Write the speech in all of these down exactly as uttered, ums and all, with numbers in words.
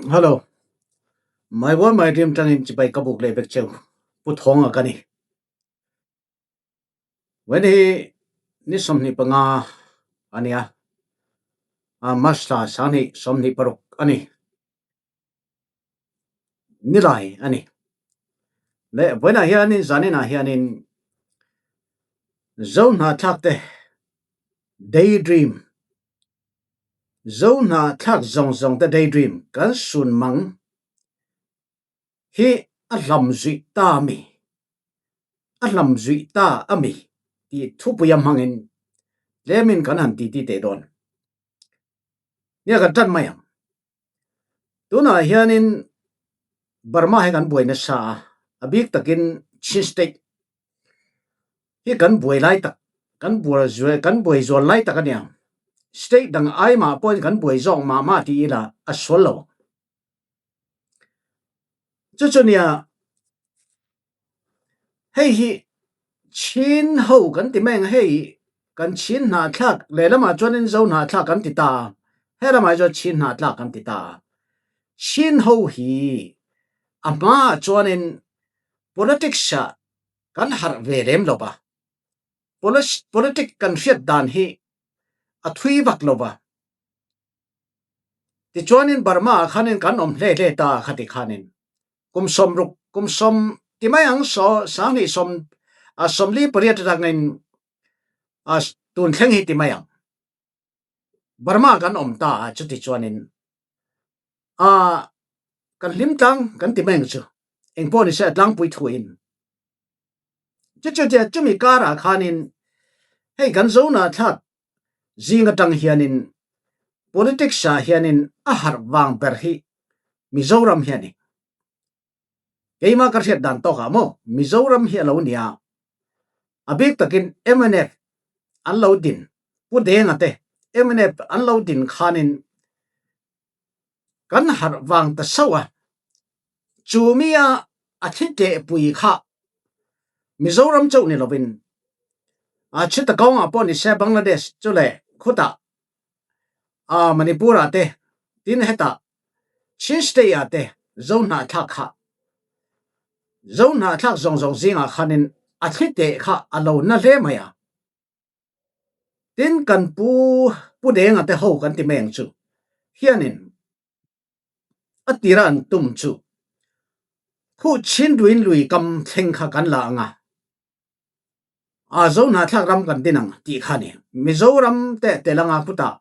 Hello. My World My Dream tangin cibai ka buk le bek ceu. Pu Thawng a ka ni. When hi ni sawmhnih panga a ni a. A March thla sang hnih sawmhnih paruk a ni. Ni lai a ni. Le, buaina hianin, zanina hianin, Zo hna thlak te daydream. Zo hna thlak zongzong te daydream. Kan sunmang hi a hlam zuih ta mi. A hlam zuih ta a mi. Ti thupui a hmangin lemin kan han ti ti te dawn. Nia kan ṭan mai ang. Tunah hianin Burma hi kan buai nasa a, a bik takin Chin State hi kan buai lai tak, kan buai zual, kan buai zual lai tak a nia. State dang ai mah pawhin kan buai zawk mahmah ti ila a sual lo. Chu chu nia, hei hi Chin ho kan ti mai ang, hei kan Chin hna thlak, lehlamah chuanin Zo hna thlak kan ti ta, helamah chuan Chin hna thlak kan ti ta. Chin ho hi a hmaah chuanin politics ah kan harh ve lem lo va. Polis-, politic kan hriat dan hi a thui vak lo va. Tichuanin Burma ah khanin kan awm hle hle ta kha ti khanin. Kum sawmruk, kum sawm ti mai ang saw, sang hnih sawm, a, sawmli pariat atangin, a, tun thleng hi ti mai ang. Burma kan awm ta a, chuti chuanin, a, kan hlim tlang kan ti mai ang chu. Engpawh ni se a tlangpui thu in. Chu chu tia chumi karah khanin hei kan Zo hna thlak zing atang hianin politics ah hianin a harh vang ber hi Mizoram hi a ni. Keima ka hriat dan tawkah maw, Mizoram hi a lo nia. A bik takin M N F an lo din, Pu Denga te M N F an lo din khanin kan harh vang ta sauh a. Chumi a a thli tehpui kha Mizoram chauh ni lovin, a, Chittagong ah pawh ni se, Bangladesh chu leh khutah, a, Manipur ah te, tin hetah Chin State ah te Zo hna thlak kha, Zo hna thlak zawng zawng zingah khanin a thli teh kha a lo na hle mai a. Tin kan pu, Pu Denga te ho kan ti mai ang chu hianin a tira an tum chu, khu Chin duin lui kam thleng kha kan la anga, a, Zo hna thlak ram kan din ang tih kha ni. Mizoram te te langa khutah,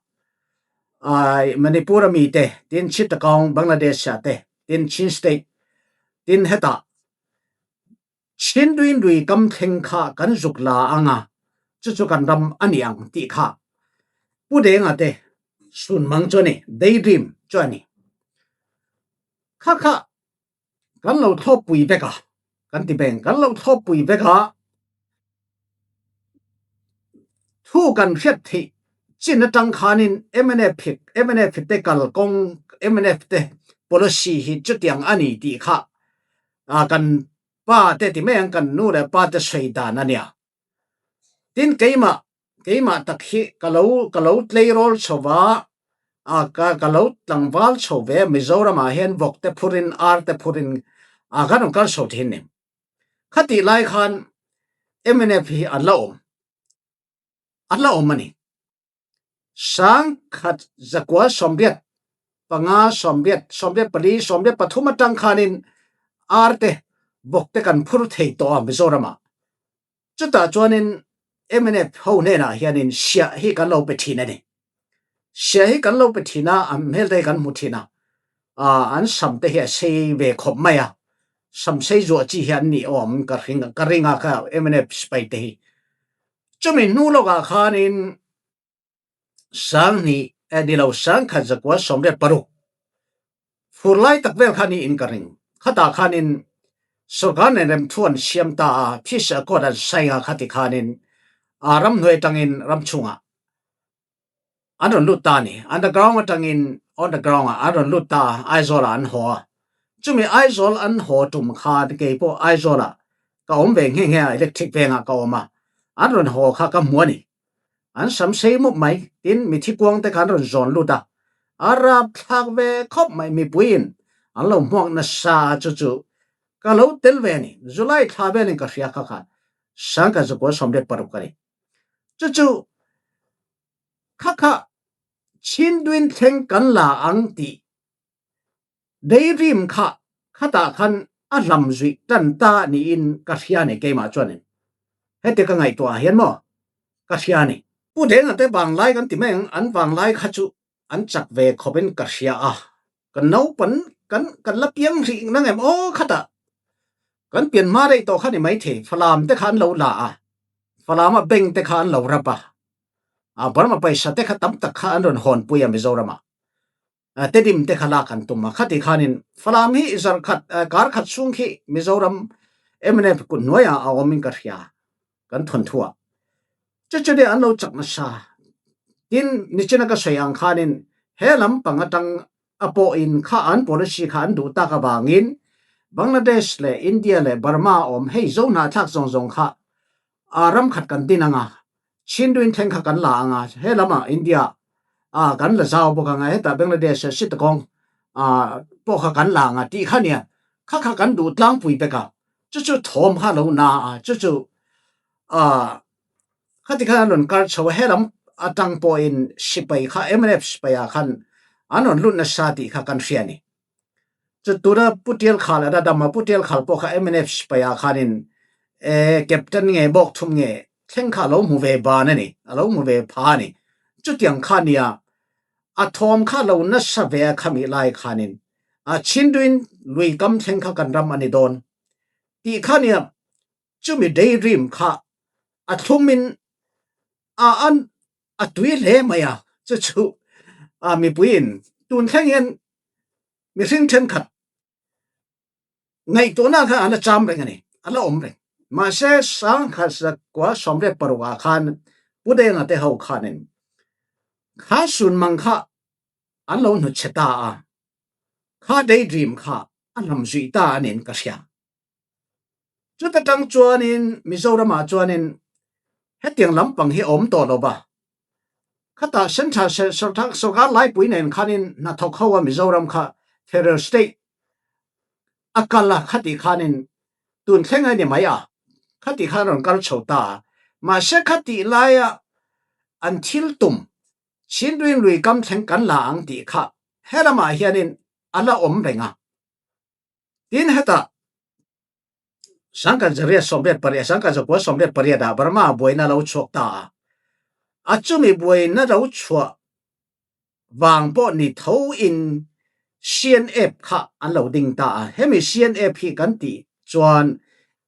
a, Manipur a mi te, tin Chittagong, Bangladesh a te, tin Chin State, tin hetah Chin duin lui kam thleng kha kan zuk la anga, chu chu kan ram a ni ang tih kha Pu Denga te sunmang chu a ni, daydream chu a ni. Kha kha kan lo thlawppui vek a, kan ti beng, kan lo thlawppui vek a, thu kan hriat theih chin atang khanin M N F hi, M N F hi te kalkawng, M N F te policy hi chutiang a ni tih kha, a, kan pa te ti mai ang, kan nu leh pa te sawi dan a nia. Tin keimah, keimah tak hi ka lo, ka lo tleirawl chho va, a, ka, ka lo tlangval chho ve, Mizoram ah hian vawk te phurin, ar te phurin, a, kan rawn kal chho thei ni. Khatih lai khan M N F hi an la awm, an la awm a ni. Sangkhat zakua sawmriat panga, sawmriat, sawmriat pali, sawmriat pathum atang khanin ar te, vawk te kan phur thei tawh a Mizoram ah. Chutah chuanin M N F ho hnenah hianin siah hi kan lo pe ṭhin a ni. Siah hi kan lo pe ṭhin a, an hmel te hi kan hmu ṭhin a, a, an sam te hi a sei ve khawp mai a, sam sei zuah chi hi an ni awm ka ring, ka ring a, kha M N F sipai te hi. Chumi hnu lawkah khanin sang hnih, eh, ni lo, sangkhat zakua sawmriat paruk fur lai tak vel kha niin ka ring. Khatah khanin sorkar nen rem thu an siam ta a, peace accord an sign a, khatih khanin, a, ramhnuai aṭangin ram chhungah an rawn lut ta a ni. Underground aṭangin on the ground ah an rawn lut ta a, Aizawl ah an haw a. Chumi Aizawl an haw ṭum khan kei pawh Aizawl ah ka awm ve nghe nghe a, Electric vengah ka awm a. An rawn haw kha ka hmu a ni. An sam sei mup mai, tin mithi kuang te kha an rawn zawn lut a. a rapthlak ve khawp mai mipui in an lo hmuak nasa chu chu ka lo tel ve ni. July thla velin ka hria kha kha, sangkhat zakua sawmriat paruk a ni. Chu chu kha kha Chin Twin thleng kan la ang ti Daydream kha khatah khan a hlam zuih ṭan ta niin ka hria ni keimah chuanin. Heti ka ngaihtuah hian maw ka hria ni. Pu Denga te vanglai kan ti mai ang, an vanglai kha chu an chak ve khawpin ka hria a. Kan naupan kan, kan la piang hrih nang em aw khatah. Kan pian hma rei tawh kha ni mai thei, Falam te kha an lo la a. Falam a bank te kha an lo rap a. A, Burma paisa te kha tam tak kha an rawn hawnpui a Mizoram a. A, Tedim te kha lak an tum a. Khati khanin Falam hi zarh khat, a, kar khat chhung khi Mizoram M N F kut hnuaiah a awmin ka hria, kan thawnthu a. Chu chu nia an lo chak nasa. Tin, nichina ka sawi ang khanin he lampang aṭang a pawhin kha an policy kha an duh tak avangin Bangladesh leh India leh Burma a awm hei Zo hnahthlak zawng zawng kha, a, ram khat kan din anga, Chin Twin thleng kha kan la anga, he lamah India, a, kan la zau bawk anga, hetah Bangladesh, Chittagong, a, pawh kha kan la anga tih kha nia, kha kha kan duh tlangpui bek a, chu chu thawm kha lo na a, chu chu, a, khati khan an rawn kal chho a, he lam aṭang pawhin sipai kha, M N F sipai ah khan an rawn lut nasa tih kha kan hria ni. Chu tura Pu Tial Khal a da dam a, Pu Tial Khal pawh kha M N F sipai ah khanin, e, captain nge bawk thum nge thleng kha a lo hmu ve ban a ni, a lo hmu ve pha a ni. Chutiang kha nia, a thawm kha lo nasa ve a khami lai khanin, a, Chin Twin lui kam thleng kha kan ram a ni dawn tih kha nia. Chumi Daydream kha a thlumin a, an, a tui hle mai a. Chu chu, a, mipuiin tun thleng hian mihring ṭhenkhat ngaihtuahna kha a la cham reng a ni, a la awm reng. Mahse, sangkhat zakua sawmriat paruk ah khan Pu Denga te ho khanin kha sun mang kha an lo hnutchhe ta a, kha Daydream kha a hlam zuih ta a nin ka hria. Chuta ṭang chuanin Mizoramah chuanin hetiang lampang hi a awm tawh lo va. Khatah Central se-, sorkar, sorkar laipui nen khanin hnathawk ho a Mizoram kha federal state a kal a, khati khanin tun thlenga ni mai a, khati khan rawn kal chho ta a. Mahse, khati laia an thil tum, Chin Twin lui kam thleng kan la ang tih kha he lamah hianin a la awm reng a. Tin, heta sangkhat zariat sawmriat pariat, sangkhat zakua sawmriat pariat ah Burma buaina lo chhuak ta a. A chumi buaina lo chhuah vang pawh ni tho in C N F kha an lo ding ta a. Hemi C N F hi kan tih chuan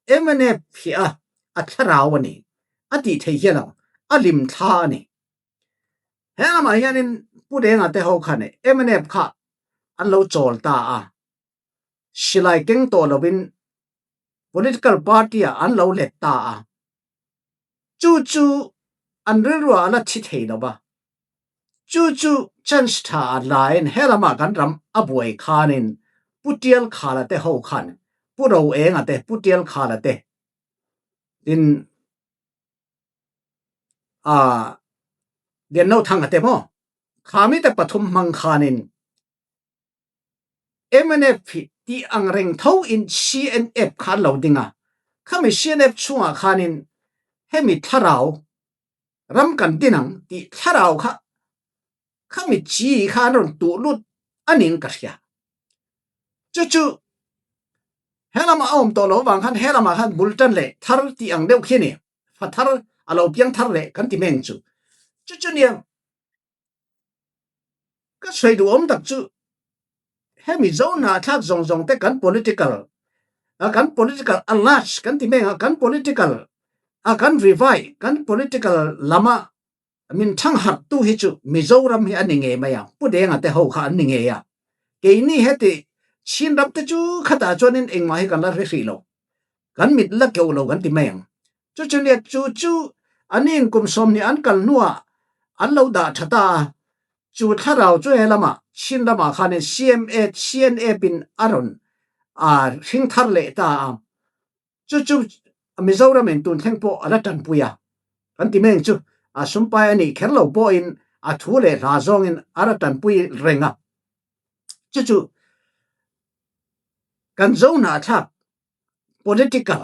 M N F hi a, a thlarau a ni. A tih theih hial ang, a lim thla a ni. He lamah hianin Pu Denga te ho khan M N F kha an lo chawl ta a. Silai keng tawh lovin political party-ah an lo let ta a. Chu chu an rilruah a la thi thei lo va. Chu chu chance ṭha a lain he lamah kan ram a buai khanin Pu Tial Khala te ho khan, Pu Ro Enga te, Pu Tial Khala te, tin, a, Lian No Thanga te maw? Khami te pathum hmang khanin M N F hi tih ang reng tho in C N F kha an lo ding a. Khami C N F chungah khanin hemi thlarau, ram kan din ang tih thlarau kha, khami chi kha an rawn tuh lut a nin ka hria. Chu chu he lamah a awm tawh lo vang khan he lamah khan Bultan leh Thar tih ang deuh khi a ni. Fa thar, a lo piang thar leh kan ti mai ang chu. Chu chu nia, ka sawi duh awm tak chu, hemi Zo hnahthlak zawng zawng te kan political, a, kan political alliance kan ti mai ang a, kan political, a, kan revive, kan political lama min ṭhang harhtu hi chu Mizoram hi a ni ngei mai a, Pu Denga te ho kha an ni ngei a. Keini heti Chin ram te chu khatah chuanin engmah hi kan la hre hrih lo, kan mit la keuh lo kan ti mai ang. Chu chu nia, chu chu an in kum sawmhnih an kal hnuah an lo dah ṭha ta a. Chu thlarau chu he lamah, Chin lamah khanin C M A, C N F in a rawn, a, hring thar leh ta a. Chu chu Mizoram in tun thleng pawh a la ṭanpui a, kan ti mai ang chu. A, sumpai a nih kher lo pawhin a thu le hla zawngin a ra tanpui reng a. Cucu kan Zo hnathlak political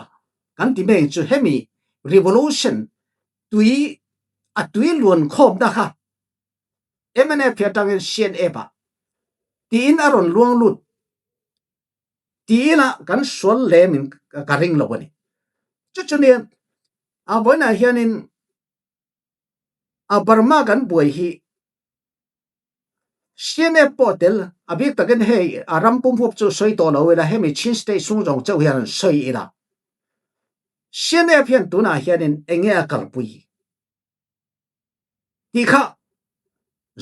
kan ti mai cu hemi revolution tui a tui luan khawmna kha M N F hi a tangin C N F ah tiin a rawn luang lut tiin a kan sual lemin ka ring lo a ni. Cucu nia a vawiinah hianin a Burma kan buai hi C N F pawh tel a bik takin hei a ram pum huap chu sawi tawh lo ila hemi Chin State sung zawng chauh hian an sawi ila C N F hian tunah hianin enge a kalpui tih kha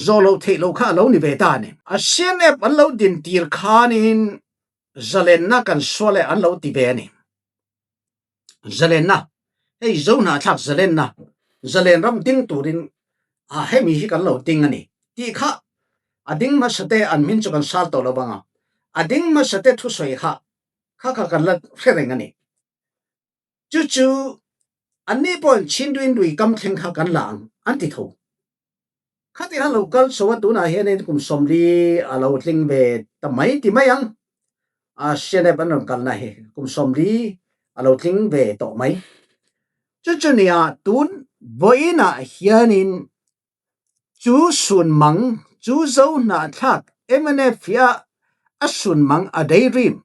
zawh loh theih loh kha a lo ni ve ta a ni. A C N F an lo din tir khanin zalenna kan sual e an lo ti ve a ni. Zalenna, hei Zo hnathlak zalenna, zalen ram ding turin a hemi hi kan lo ding a ni tih kha a ding hmasate an hmin chu kan sal tawh lo vang a, a ding hmasate thusawi kha kha kha kan la hre reng a ni. Chu chu anni pawhin Chin Duin Lui kam thleng kha kan la ang an ti tho. Khati kha lo kal chho a, tunah hianin kum sawmli a lo tling ve ta mai ti mai ang. A C N F an rawn kalna hi kum sawmli a lo tling ve tawh mai. Chu chu nia tun vawiinah hianin chu sunmang chu Zo hnathlak M N F hi a, a sunmang a dairim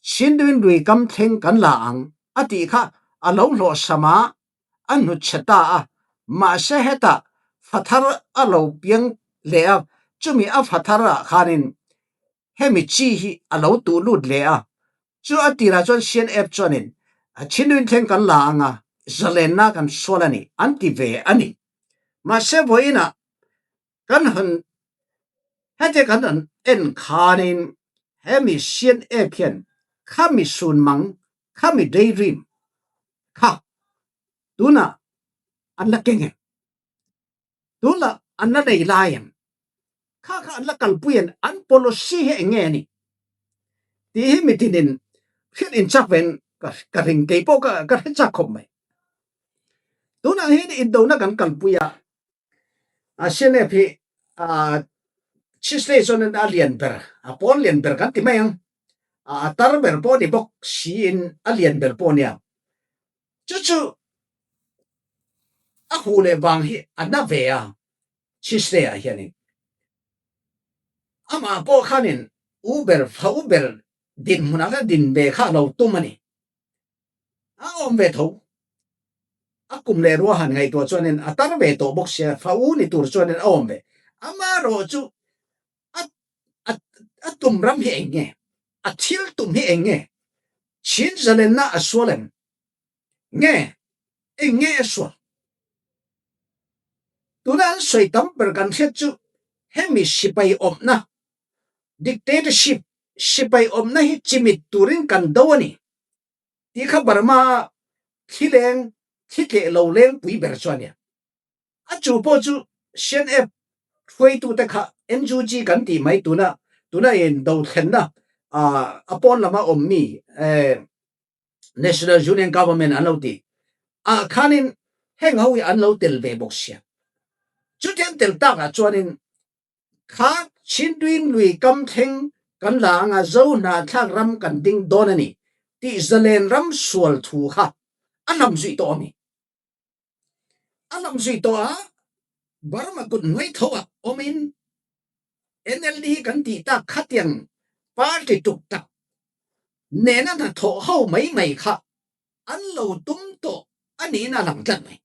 Chin Duin Lui kam thleng kan la ang a tih kha a lo hlawhsam a, a hnutchhe ta a, mahse hetah fathar a lo piang leh a, chumi a fathar ah khanin hemi chi hi a lo tuh lut leh a. Chu a tirah chuan C N F chuanin a Chin Duin thleng kan la anga zalenna kan sual a ni an ti ve a ni. Mahse vawiinah kan han hete kan han en khanin hemi C N F hian khami sunmang khami dairim kha tunah an la keng em? Tunah an la nei lai em? Kha kha an la kalpui em? An policy hi eng nge a ni tih hi mitinin hriat in chak ven ka, ka ring kei pawh ka, ka hre chak khawp mai. Tunah hian indona kan kalpui a, a C N F hi a Chin State chuan a lian ber, a pawn lian ber kan ti mai ang. A, a tar ber pawh ni bawk siin a lian ber pawh nia. Chu chu a huh leh vang hi a na ve a, Chin State ah hianin amah pawh khanin u ber, fa u ber dinhmunah kha din ve kha a lo tum a ni. A awm ve tho. A kum leh ruahan ngaihtuah chuanin a tar ve tawh bawk sia, fa u ni tur chuanin a awm ve. Amaherawhchu a, a, a tum ram hi eng nge? A thil tum hi eng nge? Chin zalenna a sual em? Nge? Eng nge a sual? Tuna an sawi tam ber kan hriat chu hemi sipai awmna, dictatorship, sipai awmna hi chimit turin kan do a ni tih kha Burma thli leng, thli tleh lo leng pui ber chuan nia. A chu pawh chu C N F hruaitute kha N U G kan tih mai tuna, tuna in do thlenna, a, a pawn lama awm mi, eh, National Union Government an lo ti. A khanin heng ho hi an lo tel ve bawk sia. Chutiang tel takah chuanin kha Chin Duin Lui kam thleng kan la anga Zo hnathlak ram kan ding dawn a ni tih zalen ram sual thu kha a hnam zuih tawh a mi. A hnam zuih tawh a, Burma kut hnuai tho ah awmin N L D kan tih tak khatiang party tuk tak nena hnathawh ho mai mai kha an lo tum tawh a nihna a lang tlat mai.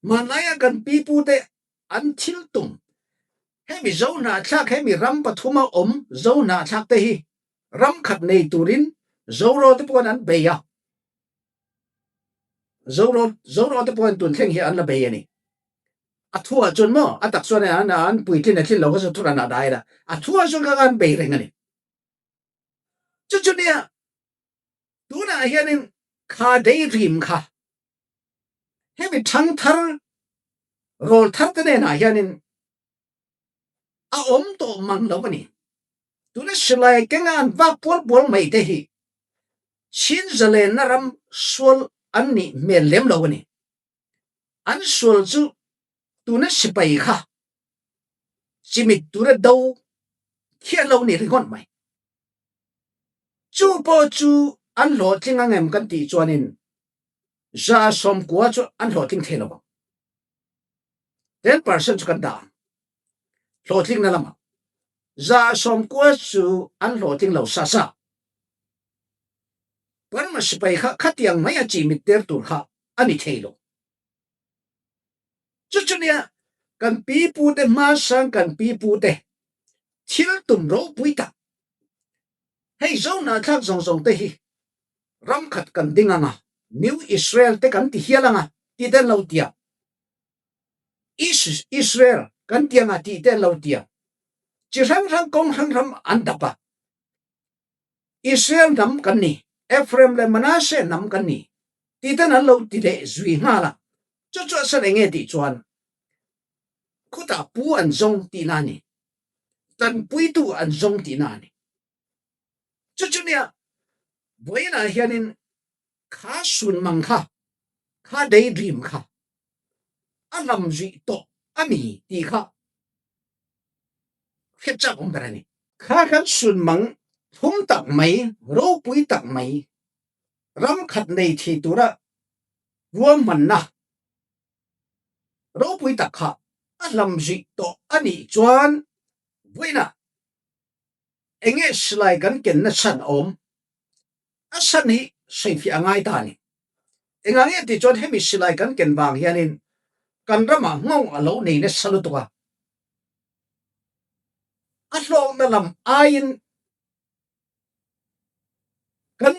Hmanlaia kan pipute an thil tum, hemi Zo hnathlak, hemi ram pathuma awm Zo hnathlakte hi ram khat nei turin Zorawte pawhin an bei a. Zoraw, Zorawte pawhin tun thleng hi an la bei a ni. A thuah chuan maw, a tak chuan an, an puitlin a tlin lo kha chu thur an a dai la. A thuah chuan kha an bei reng a ni. Chu chu nia, tunah hianin kha dairim kha hemi thangthar, rawl tharte nenah hianin a awm tawh mang lo a ni. Tuna silai kenga an vak pual pual mai te hi Chin zalenna ram sual an nih hmel lem lo a ni. An sual chu tuna sipai kha cimit tura do khia lo ni ringawt mai. Chu pawh chu an hlawhtling ang em kan tih chuanin za sawmkua chu an hlawhtling thei lo ang. Ten percent chu kan dah ang hlawhtlingna lamah. Za sawmkua chu an hlawhtling lo sa sa. Burma sipai kha khatiang mai a cimit ter tur kha a ni thei lo. Chu chu nia kan pipu te hmasang kan pipu te thil tum ropui tak hei zo na thlak zawng zawng te hi ram khat kan ding anga New Israel te kan ti hial anga ti ten lo tia Is Israel kan ti anga ti ten lo tia chi hrang hrang kawng hrang hrang an dap a Israel hnam kan ni, Ephraim le Manasseh hnam kan ni, ti ten an lo ti leh zui nghal a. Chu chu a san eng nge tih chuan khutah pu an zawng tihna a ni, tanpuitu an zawng tihna a ni. Chu chu nia vawiinah hianin kha sunmang kha, kha daydream kha a hlam zuih tawh a ni tih kha hriat chak awm ber a ni. Kha kan sunmang thlum tak mai, ropui tak mai, ram khat nei thei tura ruahmanna ropui tak kha a hlam zuih tawh a nih chuan vawiinah eng nge silai kan kenna san a awm? A san hi sawi fiah a ngai ta a ni. Engah nge tih chuan hemi silai kan ken vang hianin kan ramah nghawng a lo nei nasa lutuk a, a hlawkna lam aiin kan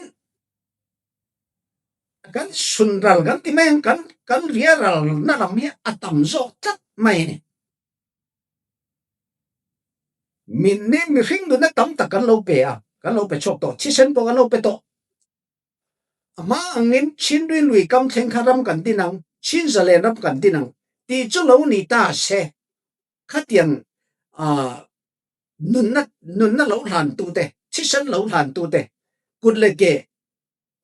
kan sunral kan ti mai ang, kan kan riaralna lam hi a tam zawk tlat mai a ni. Min ni mihring nunna tam tak kan lo pe a, kan lo pe chhuak tawh, thisen pawh kan lo pe tawh. A hma angin Chin Railway kam thleng kha ram kan din ang, Chin Zalen ram kan din ang tih chu lo ni ta se, khatiang a nunna nunna lo hlantute, thisen lo hlantute, kut le ke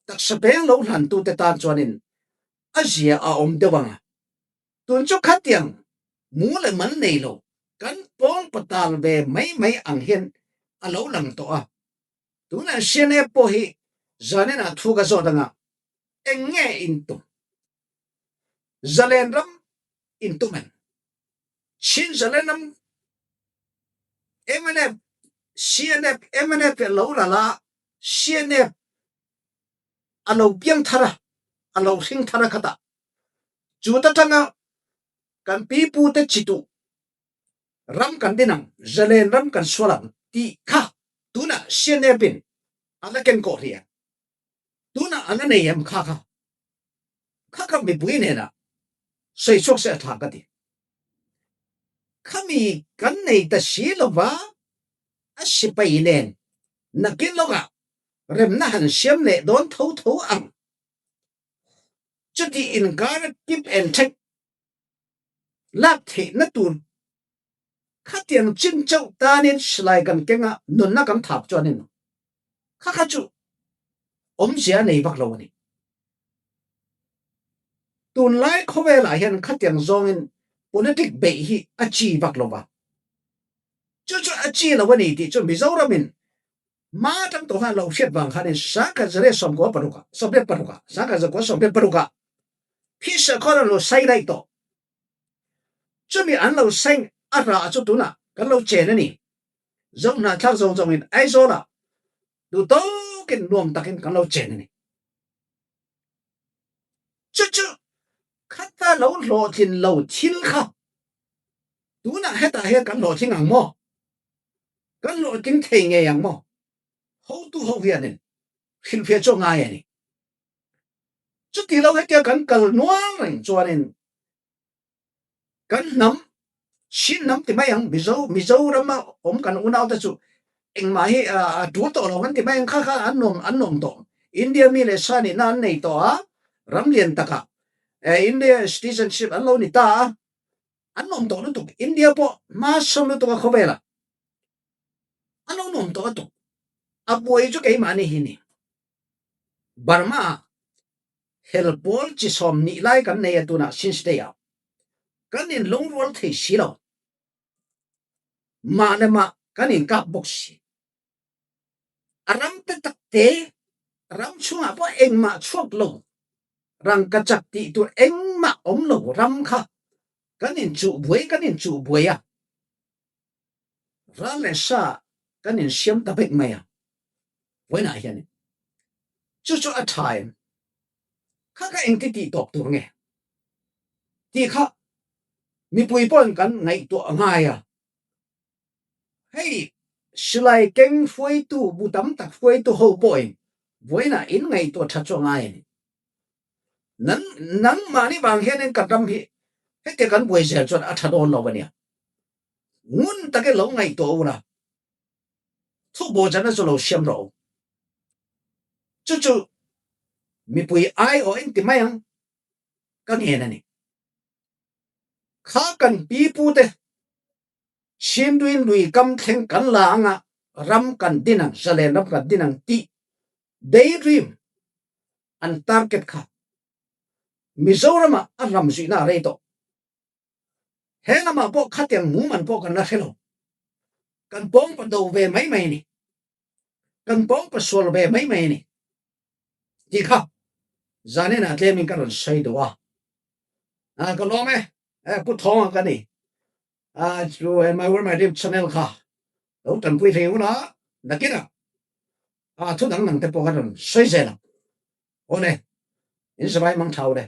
taksa peng lo hlantute tan chuanin a zia a awm deuh ang a. Tun chu khatiang mu leh man nei lo kan pawng patal ve mai mai ang hian a lo lang tawh a. Tunah C N F pawh hi zaninah thu ka zawt ang a, eng nge in tum? Zalen ram in tum em? Chin Zalen ram M N F, C N F, M N F a lo la la, C N F a lo piang thar a, a lo hring thar a khatah. Chuta tanga kan pipu te chitu ram kan din ang, Zalen ram kan sual ang tih kha tunah C N F in a la ken kawh hria. Tunah a la nei em kha kha? Kha kha mipui nena sawi chhuak se a thla ka ti. Khami kan nei ta si lova, a sipai nen nakin lawngah remna han siam leh dawn tho tho ang. Chuti in kara tip and take lak theihna tur khatiang chin chauh tanin silai kan kenga nunna kan thap chuanin kha kha chu awmzia nei vak lo a ni. Tunlai khawvelah hian khatiang zawngin politic beih hi a chi vak lo va. Chu chu a chi lo a ni tih chu Mizoramin hma tang tawh khan lo hriat vang khanin sangkhat zariat sawmkua parukah, sawmriat parukah, sangkhat zakua sawmriat parukah peace accord an lo sign daih tawh. Chumi an lo sign a rah chu tunah kan lo chen a ni. Zo hna thlak zawng zawngin Aizawlah duhtawkin nuam takin kan lo chen a ni. Chu chu khata lo hlawhtlin lo thil kha tunah hetah hian kan hlawhtling ang maw? Kan hlawhtling thei ngei ang maw? Hotu ho hianin hrilhfiah chu a ngai a ni. Chuti lo hetia kan kal nual reng chuanin kan hnam, Chin hnam ti mai ang, Mizo, Mizorama awm kan unaute chu engmah hi a, a tul tawh lo kan ti mai ang kha kha an nuam, an nuam tawh. India mi leh sa nihna an nei tawh a, ram lian takah, eh, India citizenship an lo ni ta a, an nuam tawh lutuk. India pawh hma sawn lutuk a khawvela an lo nuam tawh a tuk. A buai chu keimahni hi ni. Burma-ah hel pawl chi sawm nih lai kan nei a tunah Chin State-ah. Kan in lungrual thei si lo. Mah le mah kan in kap bawk si. A ram taktakte, a ram chungah pawh engmah chuak lo, rangkachak tih tur engmah om lo ram kha kan in chuh buai, kan in chuh buai a, ral le sa kan in siam ta bek mai a. Vawiinah hian chu chu a ṭha em? Kha ka engti tih tawk tur nge? Tih kha mipui pawhin kan ngaihtuah a ngai a. Hei, silai keng hruaitu, bu tam tak hruaitu ho pawhin vawiinah in ngaihtuah ṭha chu a ngai a ni. Nang, nangmahni vang hianin kan ram hi hetiang kan buai zel chuan a ṭha dawn lo a nia. Ngun takin lo ngaihtuah ula, thubawhchana chu lo siam rawh u. Chu chu mipui aiawh in ti mai ang, ka ngen a ni. Kha kan pi pute Chin Twin lui kam thleng kan la anga ram kan din ang, zalen ram kan din ang tih daydream an target kha Mizorama a hlam zuihna a rei tawh. He lamah pawh khatiang mumal pawh kan la hre lo. Kan pawngpa do ve mai mai a ni. Kan pawngpa sual ve mai mai a ni. Tih kha zanina tlemin ka rawn sawi duh a. A, ka lawm e. E, Pu Thawnga ka ni. A, chu, e, My World My Dream channel kha lo ṭanpui thei ula, nakinah, a, thu dang dang te pawh ka rawn sawi zel ang. Awle, in zavai mang ṭha ule.